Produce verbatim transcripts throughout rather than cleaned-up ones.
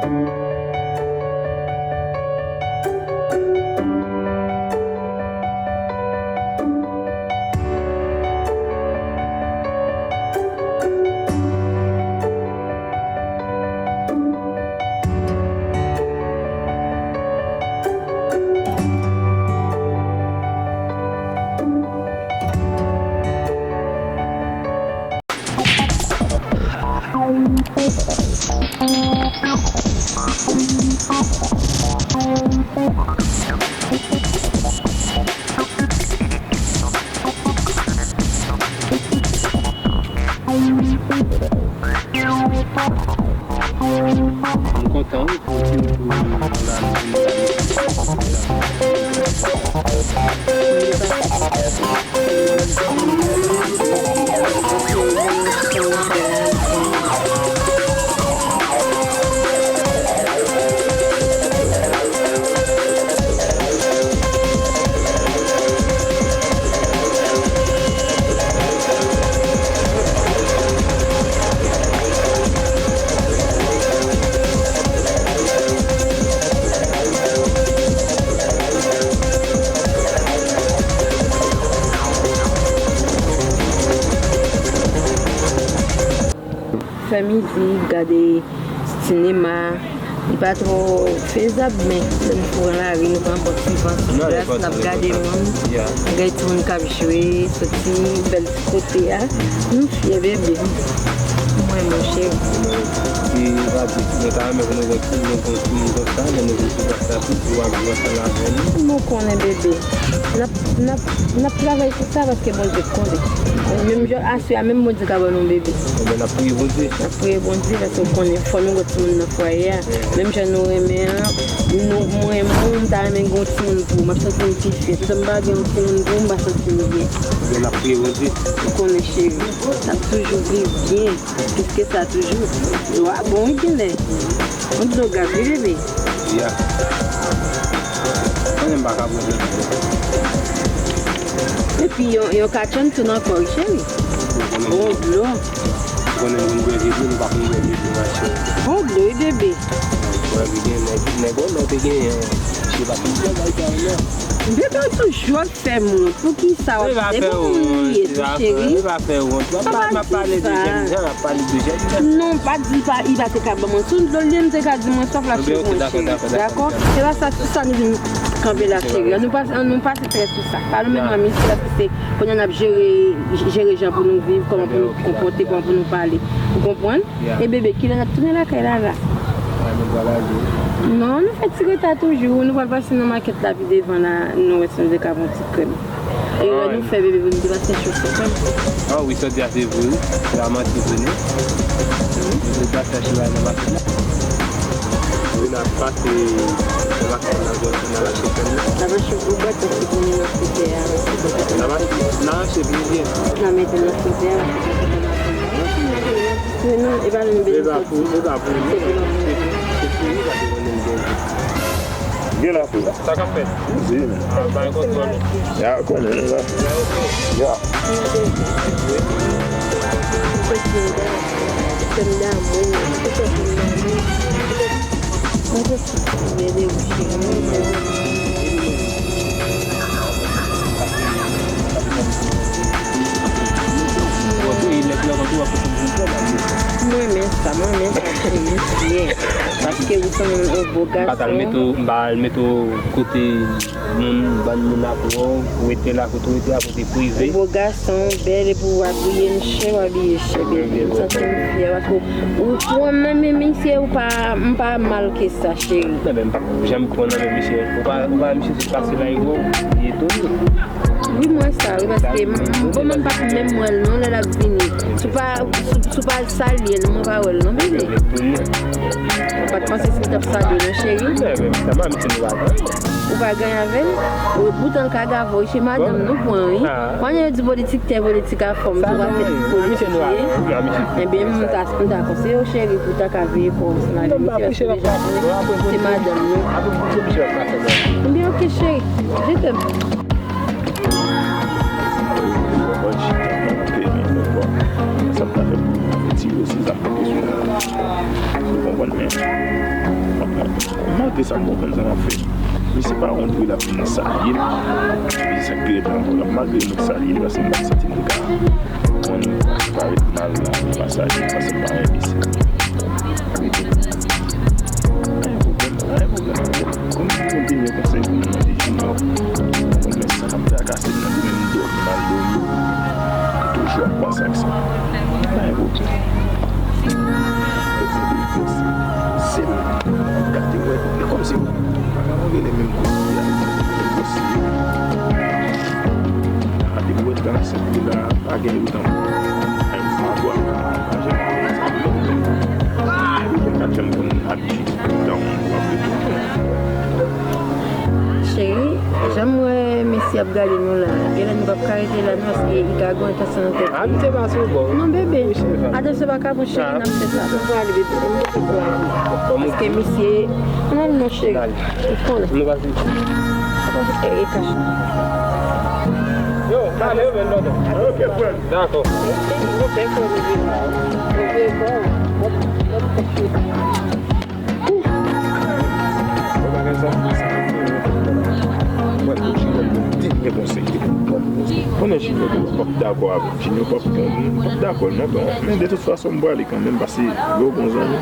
M kontan, wi, pou, pou, pou, Fè mizik, gade sinema, li pa twò fezab, men lè nou pran lari, nou pran bon ti van sou plas, n ap gade moun, gade timoun k ap jwe, soti bèl ti kote a, nou fyè bebe. Mwen, monchè. E, pa di, mwen ta renmen pou nou wè nou konn konsa, lè nou vin sou plas la tou, pou w ap jwe ansanm avè nou. Mwen konnen bebe. N ap, n ap, n ap travay sou sa paske Bondye konnen. Menm jan aswè a, menm Bondye ka ban nou bebe. Ebyen, n ap priye Bondye. N ap priye Bondye paske w konnen fò nou gen timoun nan fwaye a. Menm jan nou renmen an, nou, mwen, mwen, m ta renmen gen yon timoun pou ou. M ap santi m pi fyè. Toutan m pa gen yon timoun pou ou, m pa santi m byen. Ebyen, n ap priye Bondye. Ou konnen, cheri. N ap toujou viv byen. Plis ke sa toujou. Dlo a bon, wi, genlè. Yon dlo gaz, wi, bebe. Ya. Konnen m pa ka bwè dlo. Epi yon, yon katchann tou nan kò, wi, cheri. Bon dlo. Konnen moun bwè vye dlo, nou pa konn bwè vye dlo, ma cheri. Bon dlo, wi, bebe. Bwè vye dlo, nèg, nèg, nèg, te genyen, se pa tout bagay sa yo, non. Bebe, w toujou ap fè m wont. Poukisa w ap fè m wont, cheri? E pa fè wont, e pa fè wont. M ap pa, m ap pale de jèn jan, m ap pale de jèn jan. Non, pa di pa, li pa te ka ban mwen. Si w dlo li, m te ka di mwen swaf la, cheri, mwen, cheri. Dakò? Se pa sa, sou sa nou vin kanpe la, cheri. Nou pase, nou pase trè sou sa. Pa nou menm anmi, se paske se kounye a n ap jere, jere jan pou nou viv, kòman pou nou konpòte, kòman pou nou pale. Ou konprann? E bebe, kilè n ap tounen lakay la, la? Non, nou fè ti reta toujou. Nou pral pase nan makèt la pi devan la, nou wè si nou te ka pran ti krèm. Erè nou fè, bebe, pou nou te pase cho sou krèm. Ah wi, sa w di a se vre, wi. Se pa manti vre, non. Nou te pase achte bagay nan makèt la. Wi, n ap pase nan makèt la, n al achte krèm nan. N ap achte gwo bwat, paske pou nou nan frizè a, paske pou nou. N ap achte, n ap achte plizyè. N ap mete nan frizè a, paske pou nou. Wi, non, e pa nou bezwen soti. Se pou nou. Gen la pou. Sa k ap fèt? Zi. Ah, bay kontwòl. Ya, konnen la. Ya. Mwen renmen sa, mwen renmen sa, cheri, m fyè. Paske ou se yon bo gason. M pa t al mete w, m pa al mete w kote moun, bann moun ap wè w, rete la kote w rete a, kote prive. Ou bo gason, bèl, epi w abiye, m chè, w abiye chè, bebe. M santi m fyè, paske ou, ou, ou menm, menm, misye, ou pa, m pa mal ke sa, cheri. Non, men m pa janm pran nan men misye. Ou pa, ou pa, misye se pase la, e bon, li etone. Wi, m wè sa, wi, paske m, m, bon, mwen pa menm wè l, non, lè l ap vini. Si w pa, si, si w pa salye l, mwen pa wè l, non, bebe. Ou pa t panse si m t ap salye w, non, cheri? Ou pa gen avè l? Wi, poutan l ka gave w, se madanm nou pran, wi. Kounye a yo di politik tè, politik afè, m di w pa fè politik. Ebyen, m ta, m ta konseye w, cheri, pou w ta ka veye kò w ansanm avè misye, paske deja konnen se madanm nou. Ebyen, oke, cheri. Je t'aime. Ou konprann, men m ap, m ap, malgre sa, m konprann sa m ap fè. Misye pa wont pou l ap vin salye m. E se sa k pi enpòtan ankò la. Malgre m salye l, paske m pa t santi m te ka konn parèt mal la, m pa salye l, paske m pa renmen sa. Anyen pwoblèm, anyen pwoblèm. Konn, konn, kontinye konsèy pou mwen, mande Junior. Konn, men sa k ap trakase m nan, pou mwen m dòmi, m al dòmi. M toujou ap panse ak sa. Bay pwoblèm. Se m gade wè, e kòmsi m pa ka rele menm kote a, menm kote. Gade wè, dan sèt la, pa gen otan. Ay, m fè vwa, m pa janm konn sa. M pa janm konn abitid. Cheri, jan m wè mesye ap gade nou la, genlè nou p ap ka rete la non, paske li ka gen yon entansyon nan tèt li. Abitye pa sou bò. Non, bebe. Wi, cheri. Atansyon pa ka pran cheri nan tèt la. Nou prale, bebe. Nou prale. Paske misye, ann al non, cheri. Ou konnen. Nou pase. E, e kach. Yo, ale, yo, men, non, non. Ok, frè. Dakò. Mwen bagay sa, sa, mwen pou Junior bon, dènye konsèy. Konnen Junior bon, p ap dakò avè m. Junior p ap, p ap dakò non, bon. Men de tout fason, m prale kanmenm, paske lè w gon zanmi,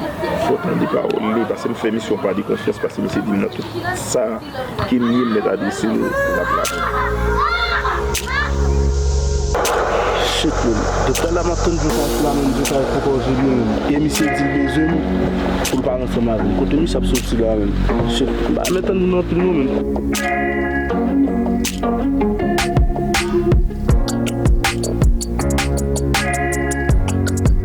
fò w tande pawòl li, paske m fè misyon pa li konfyans, paske misye di m nan tout sa ki m ye, m mèt adrese l, l ap ladan. Shit, man. Depi talè m ap tann Djouka la, man, Djouka poko jwenn mwen, man. E misye di l bezwen m pou l pale ansanm avè m. Kote misye ap soti la, man? Shit, m pa renmen tann moun anpil, non, man.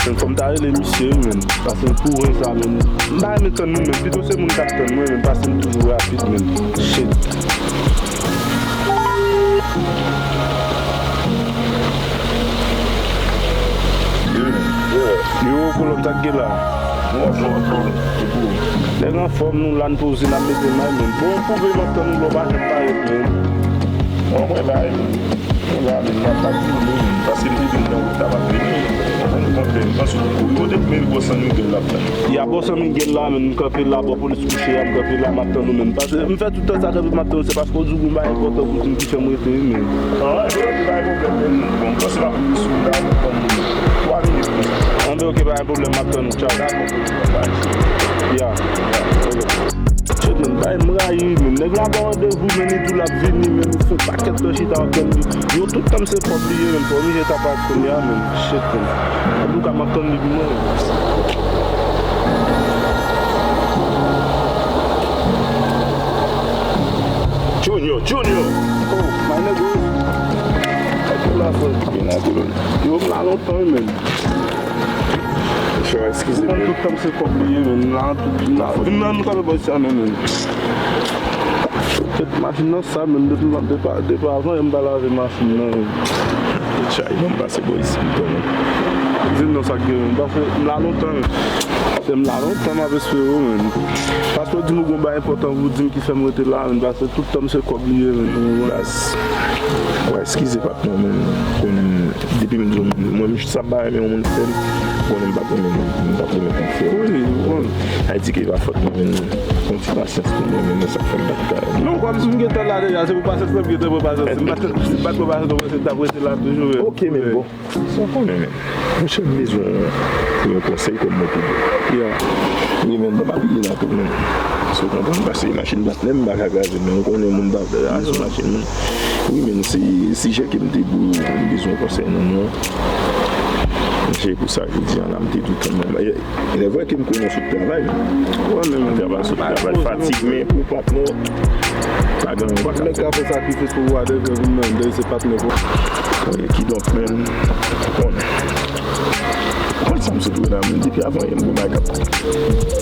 Men fò m ta rele misye, wi, men. Pase m pou ren sa, men. M pa renmen tann moun, men. Pito se moun k ap tann mwen, men. Pase m toujou rapid, men. Shit. Yo, kolòn, sa k gen la? Nèg anfòm, nou la, n poze, n ap mete may, men. Bon, pwouve m ap tann ou, lè w pa janm parèt, men. Bon, mwen la, Mwen la menm, m ap bat pou li menm, paske m te di m nan wout la, m ap vini. Mwen kontre m, panse ou kouri kote pou men bò San Miguel la, frè. Ya bò San Miguel la, menm, m kanpe la, bò polis kouche a, m kanpe la, m ap tann ou menm. Paske m fè tout tan sa kanpe, m ap tann ou, se paske ou di w gon bagay enpòtan pou di m ki fè m rete, wi, menm. An, yo, yo, pa gen pwoblèm, menm. Bon, m panse m ap vini sou la, m ap tann ou twa minit konsa. Anben, ok, pa gen pwoblèm, m ap tann ou, tchaw. Dakò. Ya. Ya, ok. Shit, man, bay m rayi, man. Nèg la ba w randevou, man, li di w l ap vini, man, li fè yon pakèt tan chita w ap tann li. Yo, tout tan m se kòb li ye, man. Fò m jete aparèt kounye a, man. Shit, man. Antouka, m ap tann li pou mwen. Junior, Junior! Oh, my nigga. Kòman w la, frè? Byen la, kolòn. Yo, m la lontan, man. Frè, eskize m. Ou konn tout tan m se kòb li ye, menm. M la, m la, m la, nou ka fè bòs sa menm, menm. Kèt machin nan sal, menm, depi, depi, depi avan yè m pa lave machin nan, menm. Chay, bon, m pase bò isit, m konnen. Di m non sa k gen, menm. Paske m la lontan, menm. Se m la lontan m ap espere w, menm. Paske w di m ou gon bagay enpòtan pou w di m ki fè m rete la, menm. Paske tout tan m se kòb li ye, menm. Baz, w a eskize, patnè, menm. Konnen m Depi m di w, mwen, mwen, sa m pa renmen yon moun fè m, konnen m p ap renmen moun, m p ap renmen konfè. Wi, ou konn. Sa di ke e pa fòt mwen, men yon ti pasyans pou mwen, men sa k fè m pa t ka. Non, kòm si m gentan la deja, se pou pasyans mwen, m gentan pran pasyans. Si m pa t, si m pa t pran pasyans, mwen, se t ap rete la toujou, men. Ok, men bon. Sa w konnen, men. Monchè, m bezwen yon konsèy kòm mwen te di. Yeah. Wi, men, ban m apiye la tou, men. Si w konprann, paske machin patnè m, m pa ka kraze, men ou konnen moun pa vle raze machin moun. Wi, men se sijè ke m te di w, m bezwen konsèy nan nou. Se pou sa jodi a la, m te di w kanmenm. E, e lè vre ke m konnen w sot travay. Wè, men, travay, sot travay, fatig, men pou patnè, pa gen yon patnè. Nèg ka fè sakrifis pou ou a, dèyè se patnè pou. Wi, kidonk, men, ou konnen. Ou konn sa m sot wè la, men depi avan yè, m gen bagay k ap,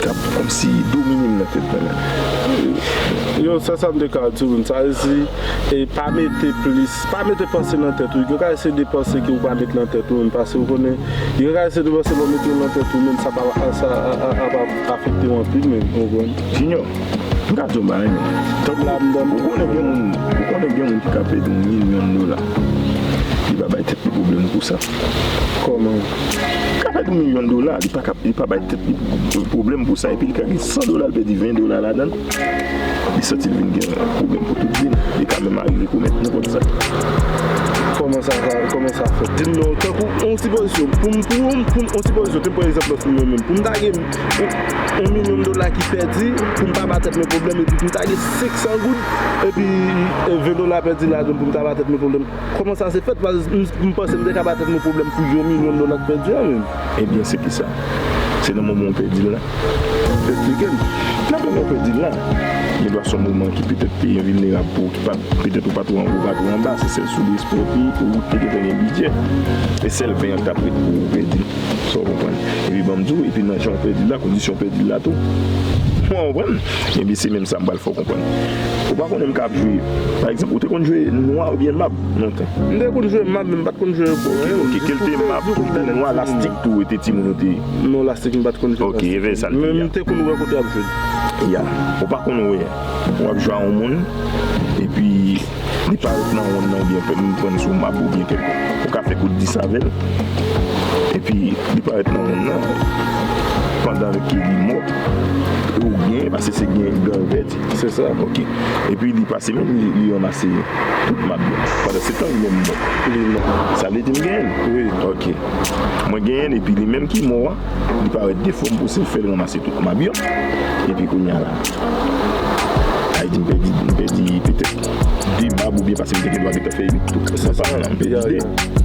k ap kòmsi domine m nan tèt mwen, men. Yo, sèl sa m te ka di w, men, sa vle di, e pa mete plis, pa mete panse nan tèt ou. Yo ka eseye de panse ke ou pa met nan tèt ou, men, paske ou konnen, yo ka eseye de panse lè w mete yo nan tèt ou, men, sa pa, sa, a, a, a, pa afekte w anpil, men, ou konprann? Junior, m ka di w bagay, men. Tankou la, m dan ou konnen gen moun, ou konnen gen moun ki ka pèdi yon milyon dola. Li pa Bay tèt li pwoblèm pou sa. Kòman? Ka pèdi yon milyon dola, li pa ka, li pa bay tèt li pwoblèm pou sa, epi li ka gen san dola, l pèdi ven dola ladan l. Li santi l vin gen pwoblèm pou tout vi l. Li ka menm arive komèt nenpòt zak. Kòman sa, sa, kòman sa fèt? Di m non, tankou, yon sipozisyon, pou m, pou m, pou m, yon sipozisyon, te m pran egzanp nan sou mwen menm, pou m ta gen yon, yon milyon dola ki pèdi, pou m pa ba tèt mwen pwoblèm, epi pou m ta gen senk san goud, epi, e, ven dola pèdi ladan l, pou m ta ba tèt mwen pwoblèm. Kòman sa se fèt? Paske m, m panse m te ka ba tèt mwen pwoblèm pou yon milyon dola k pèdi an menm. Ebyen, se ki sa? Se nan moman w pèdi l la. Eksplike m. Nan moman w pèdi l la, gen dwa se yon moman ki petèt te envilnerab pou ou, ki pa, petèt ou pa twò an wo, ou pa twò anba, se sèl soulye espwa w te, ou te gentan gen bidjè. E sèl ven an k t ap ret pou ou pèdi l. Sa w konprann? Epi ban m di w, epi nan jan w pèdi l la, kondisyon w pèdi l la tou. Ou konprann? Ebyen, se menm sa m pral fè w konprann. Ou pa konnen m ka ap jwe, pa egzanp, ou te konn jwe nwa oubyen mab lontan? M te konn jwe mab, men m pa t konn jwe. Ok, ok, ke l te mab, ke l te nwa, lastik tou, ou te timoun ou te ye? Non, lastik, m pa t konn jwe lastik. Ok, e vè sa l te ye. Men m te konn wè kote y ap jwe. Ya, ou pa konn wè. W ap jwe a yon moun, epi li parèt nan wonn nan oubyen m pran sou mab oubyen kèlkonk. Ou ka fè kout dis avè l, epi li parèt nan wonn nan, pandan ke li mò, e ou genyen, paske se gen gan vèti. Se sa. Ok. Epi li pase menm, li, li ranmase tout mab yo. Pandan se tan, li menm mò. Li mò. Sa vle di m genyen l? Wi. Ok. Mwen genyen l, epi li menm ki mò a, li parèt de fwa m pouse l fè l ranmase tout mab yo. Epi kounye a la, sa vle di m pèdi, m pèdi petèt de mab oubyen paske m te gen dwa gentan fè uit tou. Se sa. M pèdi de.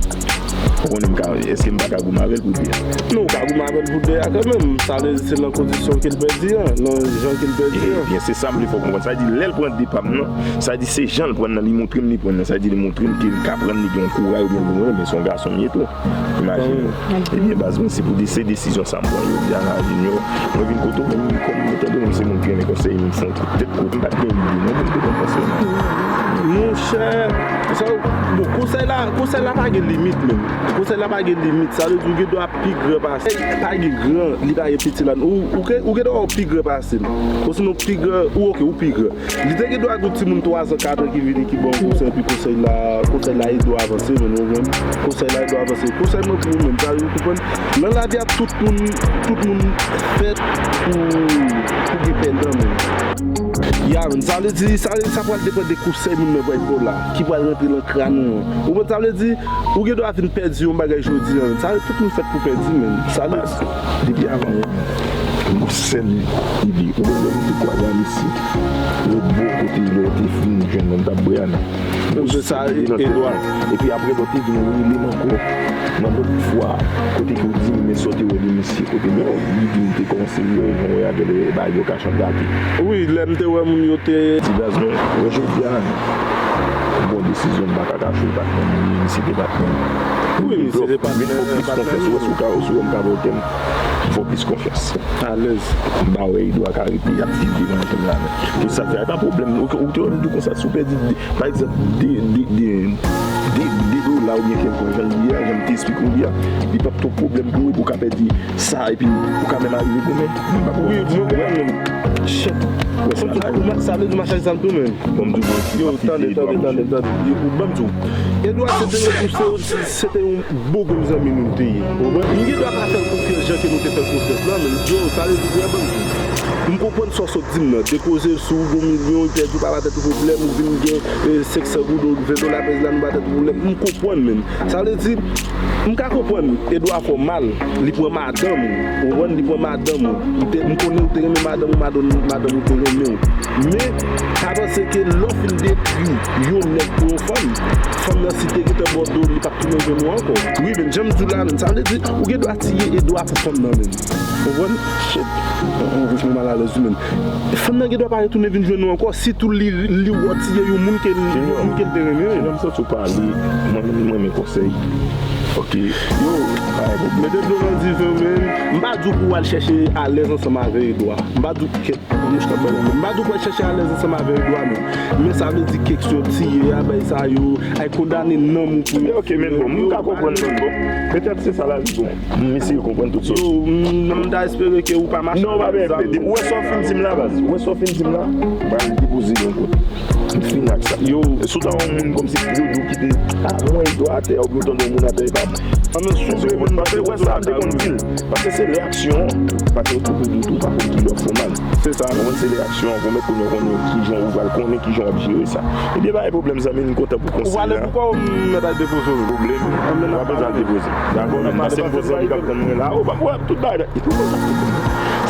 Ou konnen m ka, èske m pa ka goumen avè l pou de a? Non, ou ka goumen avè l pou de a kanmenm. Sa vle di se nan kondisyon ke l pèdi an, nan jan ke l pèdi an. Ebyen, se sa m vle fè w konprann. Sa vle di, lè l pran de pa m nan, sa vle di se jan l pran nan, li montre m li pran nan. Sa vle di li montre m ke l ka pran, li gen yon kouraj oubyen l gen yon, men se yon gason m ye tou. Imajine w. Ebyen, baz mwen, se pou de, se desizyon sa m pran jodi a la, Junior. Mwen vin kote w, men kòm mwen tande w, mwen se moun ki renmen konsèy, m fè yon kout tèt kote m pa t gen ide, non, mwen te konn panse non. Monchè, sa, bon, konsèy la, konsèy la pa gen limit menm. Konsèy la pa gen limit, sa vle di ou gen dwa pi gran pase. Pa gen gran, li pa gen piti la. Ou, ou gen, ou gen dwa ou pi gran pase m. Osinon pi gran, ou ok, ou pi gran. Li te gen dwa gen yon timoun twazan, katran ki vini, ki ba w konsèy, epi konsèy la, konsèy la ede w avanse, men ou konprann? Konsèy la ede w avanse. Konsèy mwen pou ou menm, sa vle di ou konprann? Nan lavi a, tout moun, tout moun fèt pou, pou gen pèdan menm. Ya, menm, sa vle di, sa vle di, sa pral depann de konsèy moun nan pral ba w la, ki pral rantre nan kràn ou an. Ou konprann sa vle di? Ou gen dwa vin pèdi yon bagay jodi a, sa vle tout moun fèt pou pèdi, men. Sa vle di. Depi avan yè, m gon sèl ide. Ou wè lè m te kwaze Alexis, lòt bò kote lè w te fin jwenn mwen, m t ap bwè a, non. Ou se sa, Edouard. Epi apre lè w te vin rele m ankò, nan lòt fwa, kote ke w di m, men sa w te wè de misye, kote lè w di m te kòmanse wè, jan w wè avè l, bagay yo ka Wi, lè m te wè moun yo te. Ti baz mwen, wè jodi a, bon desizyon m pa ka kache w, patnè m, misye te patnè m. Wi, misye te patnè m, patnè m. Ou wè si w ka, si w wè m ka ba w tè m, m fè w plis konfyans. Alèz. M pa wè Edouard ka rete ap viv devan jèn la, men. Tout sa fè, pa pwoblèm, ou, ou te wè m di w konsa, si w pèdi de, pa egzanp, de, de, de, de, de dola oubyen kèlkonk jan l ye a, jan m te esplike w li a, li p ap twòp pwoblèm pou ou, pou w ka pèdi sa, epi ou ka menm arive goumen. Wi, mwen, mwen menm, chèf. Sa vle di machandiz sa m tou menm. Yo, tande, tande, tande, tande. Yo, ban m di w. Edouard se te yon, se, se te yon bon gwo zanmi nou te ye. Ou konprann? M gen dwa pa fè l konfyans jan ke nou te fè l konfyans la, men yo, sa vle di, ban m di w. M konprann sa w sot di m nan. Depoze sou ou gon milyon, ou pèdi, ou pa ba tèt ou pwoblèm, ou vin gen, e, senk san goud, ven dola pèdi la, nou ba tèt ou pwoblèm. M konprann, men. Sa vle di, m ka konprann Edouard fè w mal, li pran madanm ou, ou konprann, li pran madanm ou. Li te, m konnen ou te renmen madanm ou, madanm, madanm ou te renmen w. Men, pa panse ke lè w fin detwi yon nèg pou yon fanm, fanm nan si te gentan bò do, li p ap tounen jwenn ou ankò. Wi, men jan m di w la, men sa vle di, ou gen dwa tiye Edouard pou fanm nan, men. Ou konprann? Shit. Ou, ou, ou fè m malalèz wi, men. Fanm nan gen dwa pa retounen vin jwenn ou ankò, sitou li, li wè w tiye yon moun ke l, yon moun ke l te renmen. Junior, m santi w pale, mwen menm, mwen renmen konsèy. Ok. Yo, Mete dlo nan dife w, men m pa di w pou w al chèche alèz ansanm avè Edwa. M pa di w, kèt, mouch k ap bay nan men. M pa di w pou w al chèche alèz ansanm avè Edwa, non. Men sa vle di kèk sou tiye a, bay sa yo, ay kondane nanm ou pou yo. Ok, men bon, m ka konprann, men bon. Petèt se sa lavi bon. M eseye konprann tout sa. Yo, m, m ta espere ke ou pa mache. Non, pa byen, depi ou wè sa w fin di m la, baz. Ou wè sa w fin di m la, m pral depoze yon kote. M fini ak sa. Yo. Si w ta wè yon moun kòmsi yo di w kite, ah, mwen Edwa atè, oubyen w tande yon moun atè, e pa mwen. Ah, men si w vle, men m pa te wè sa, m te konn di l. Paske se reyaksyon an. Paske ou tou, ou tou, ou pa konn ki lè w fè w mal. Se sa. Ou konprann, se reyaksyon an. Pou mèt konnen, konnen kijan ou pral konnen kijan w ap jere sa. Ebyen, pa gen pwoblèm, zanmi, m kontan pou konsèy la. Ou pale pou kò w, m mèt al depoze w. Pwoblèm. Ou pa bezwen al depoze. Dakò, men pase m konsèy li k ap tann mwen la. Ou pa pou tout bagay.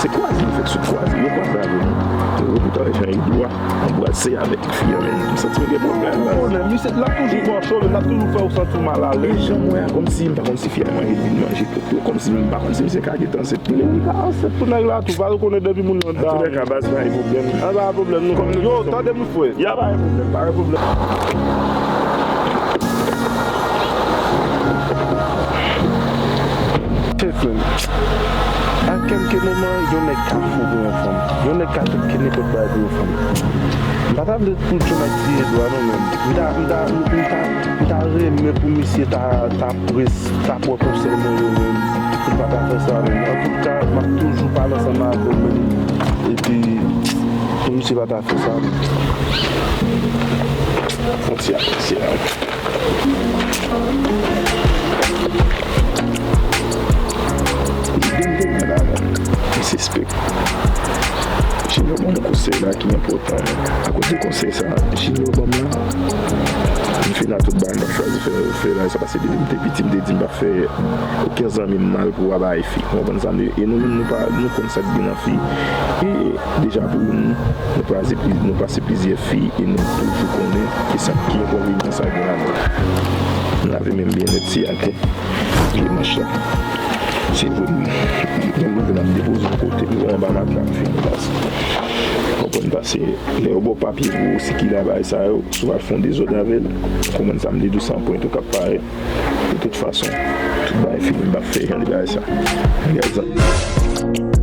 Se kwaze, nou fèk sot kwaze. Yo kwaze avè nou. Yo pou ta jan Edwa. Anbrase avèk fi an, men m santi m gen pwoblèm. Ou konnen, misye, l ap toujou ba w cho, l ap toujou fè w santi w malalèz. E jan m wè a, kòmsi m pa konn si fi a manje, li vin manje tout yo, kòmsi m pa konn si misye ka gentan ansent pou li. Li ka ansent pou nèg la tou, pa rekonnen depi moun yo anndan. Antouka, baz, pa gen pwoblèm. Ah, pa gen pwoblèm, nou. Yo, tande m, frè. Ya, pa gen pwoblèm, pa gen pwoblèm. Tèt mwen. A kèlke moman, yon nèg ka fou pou yon fanm. Yon nèg ka fè nenpòt bagay pou yon fanm. M pa ta vle pou John ap tiye Edwa non, men m ta, m ta, m ta, m ta renmen pou misye ta, ta pran, ta pran konsèy mwen yo, men m pa ta fè sa, men antouka, m ap toujou pale ansanm avè w, men epi pou misye pa ta fè sa, men. Fwontyè a, fwontyè a. Li vin vin nan la, men. Li sispèk. Junior ban m konsèy la ki enpòtan. Akoz de konsèy sa, Junior ban m la, m fini ak tout bagay, m pa chwazi fè, fè la, sa pase depi m te piti, m te di m pa fè okenn zanmi m mal pou w ap bay fi. Ou konprann sa m di? E nou menm, nou pa, nou konn sa k gen nan fi. E deja pou nou, nou pase pli-, nou pase plizyè fi e nou toujou konnen ki sa ki enkonvenyan sa gen ladan l. M lave men m byen nèt, se atè. Vye manch la. Se vre, m, m, m, m depoze yon kote, m anba matla, m fini baz. Konprann, pase lè yo ba w papye pou w sikile a bagay sa yo, si w al fè yon dezòd avè l, konprann sa m di, dous anpwent ou k ap parèt. De tout fason, tout bagay fini, m p ap fè jan de bagay sa. Gade sa.